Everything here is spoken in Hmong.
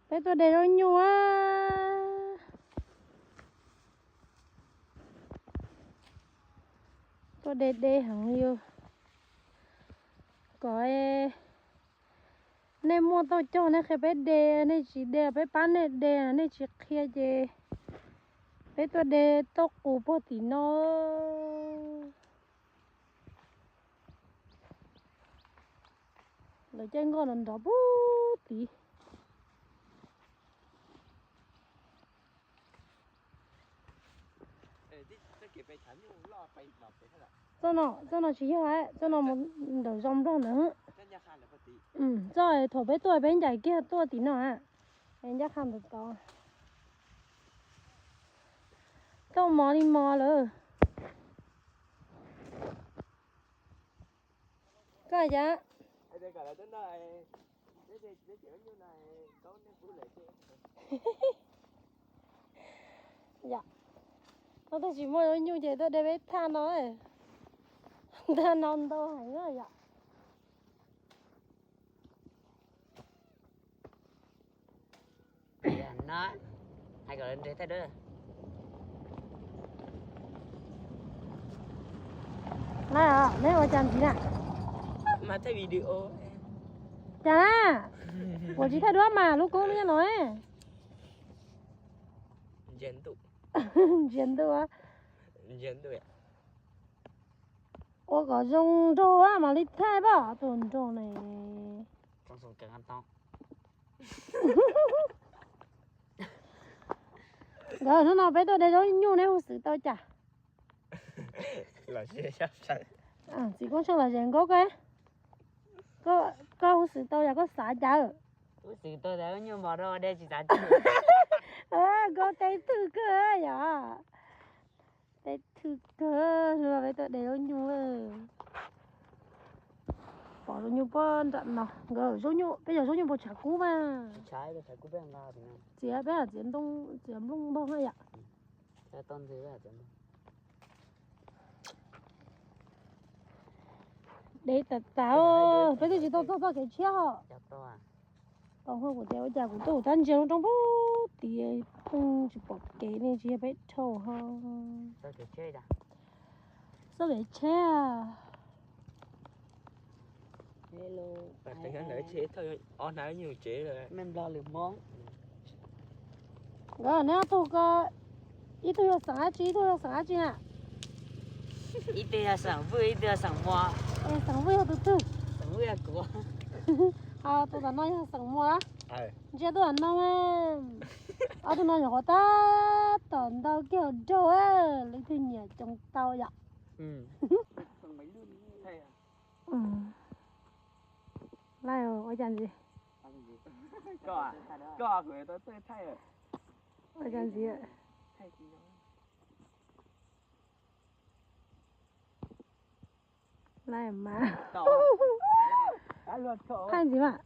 Peb tuaj de zaub nyuj a. Tuaj de de heev li. Kom nej muaj tau cog nej qhia peb de, nej tsis de peb pab nej de, nej tsis qhia ces peb tuaj de tuaj qus puag tim no. Lawv caij nkoj nrov nrov puag tid. Txoj no, txoj no tsis yog, txoj no mus ntawm zos nplog ntawd. Txoj thaum peb tuaj peb ncaim kiag tuaj tim no a. Ncaj qha ntawd tod. Tau mov li mos lawm. Koj cas? Yom, no twb tsis muaj zaub nyuj ces tuaj de peb thaj no. Thaj no ntau heev yom. Neb ua cas ntxiv na? Cas na? Kuv tsis thaij duab mas lub koob nyob no. Ntsia ntuj. Ua kom zoo nraug mam li thaij pab tus nraug ne. Nkawd hnub no peb tuaj de zaub nyuj neb hu xwm tau cas? Txiv Koob Tsheej los zes nkauj, koj hu xwm tau yog koj xav cas? Nkauj teb thwj kawg yom. Teb thwj kawg, hnub no peb tuaj de zaub nyuj. Pom zaub nyuj puag nram no, nkawd zaub nyuj, peb yog zaub nyuj puag tshav kub mas. Txiav peb txiav ntoo, txiav nplooj npog na yom. Dev tas tas, peb twb tsis tau txog txoj kev tshiab ho. Tau hov, kuv tias ua cas kuv tuaj kuv tab ntsia lub roob puag tid, pheej tsis pom kev ne, tsis yog peb dhau ho. Txoj kev tshiab. Nkawd neb ob tug ko, ib tug yog xeem dab tsi, ib tug yog xeem dab tsi na? Ib tug yog xeem Vwj, ib tug yog xeem Muas. Xeem Vwj yog tus twg? Xeem Vwj yog kuv. Ho tus tom no yog xeem Muas. Ntsia tuaj tom no, ob tug no nyuam qhuav tab tom ntau kiag nraug, leej twg nyiam coob tau yom. Laij ua cas ntxiv? Ua cas ntxiv? Laij mas. Thaij ntxiv mas.